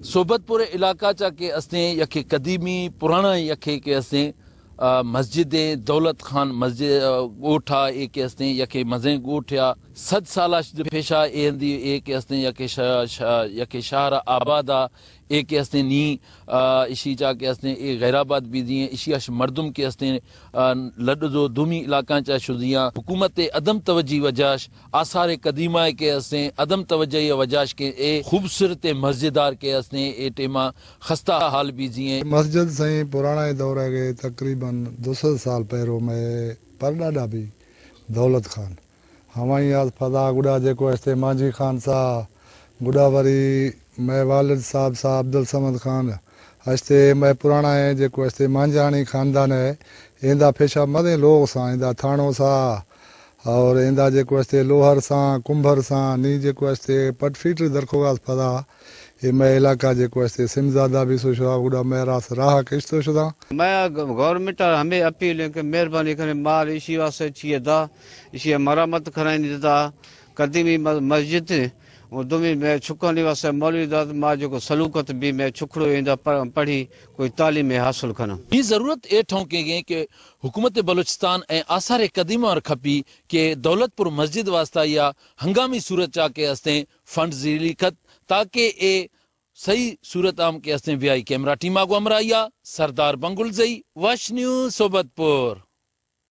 صحبت پور علاقہ چا کہ استیں یکے قدیمی پرانا یکے کہ استیں، آ، مسجد ایں، دولت خان مسجد، آ، گوٹھ آ، اے کہ استیں یکے مزیں گوٹھ آ، صد سال اش پیشا اے ہندی اے کہ استیں یکے شا-، شا-، یکے شہر آباد آ، اے کہ استیں نی، آ، اشی چا کہ استیں اے غیر آباد بیزی ایں، اشی اش مردم کہ استیں، آ، لڈ زو دومی علاقہ چا شدیاں۔ حکومت عدم توجہی وجہش آثار قدیمہ ء کہ استیں عدم توجہی ء وجہش کہ اے خوبصورت مسجد آر کہ استیں اے ٹیما خستہ حال بیزی ایں۔ مسجد سائیں پرانا دور ء گئے، تقریباً دو سو سال پیرو میں پر ڈاڈا بھی دولت خان ہمائی آس پدا گڈا جے کو استے مانجی خان سا، گڈا وری میں والد صاحب سا عبدالصمد خان استے میں پرانا ہے جے کو استے مانجانی خاندان ہے۔ ایندا پیشا مدیں لوگ سا، ایندا تھانو سا، اور ایندا جے کو استے لوہر ساں، کمبھر ساں، نی جے کو استے پٹ فیٹر درکھوگاس پدا، اے مئے علاقہ جے کو استے سمزادہ بھی سو شدا، گڈا مئے راس راہ کشتو شدا۔ میں گ-، گورنمنٹ آ ہمیں اپیل ہے کہ مہربانی کریں مار اشی واسطے چیئے دا، اشی مرمت کرائیں دا، قدیمی م-، مسجد ہے، اور دومی میں چھکانی واسطے مولوی داد ما جو کو سلوکت بھی میں چھکڑو ایندا پ-، پڑھی کوئی تعلیم حاصل کرنا۔ یہ ضرورت اے ٹھونکے گئے کہ حکومت بلوچستان ء آثار قدیمہ اور کھپی کہ دولت پور مسجد واسطہ یا ہنگامی صورت چا کہ استیں فنڈز ریلیز کت تاکہ اے صحیح صورت عام کہ استیں بیائی۔ کیمرہ ٹیم آگو ہمراہیا سردار بنگلزئی، وش نیوز صحبت پور۔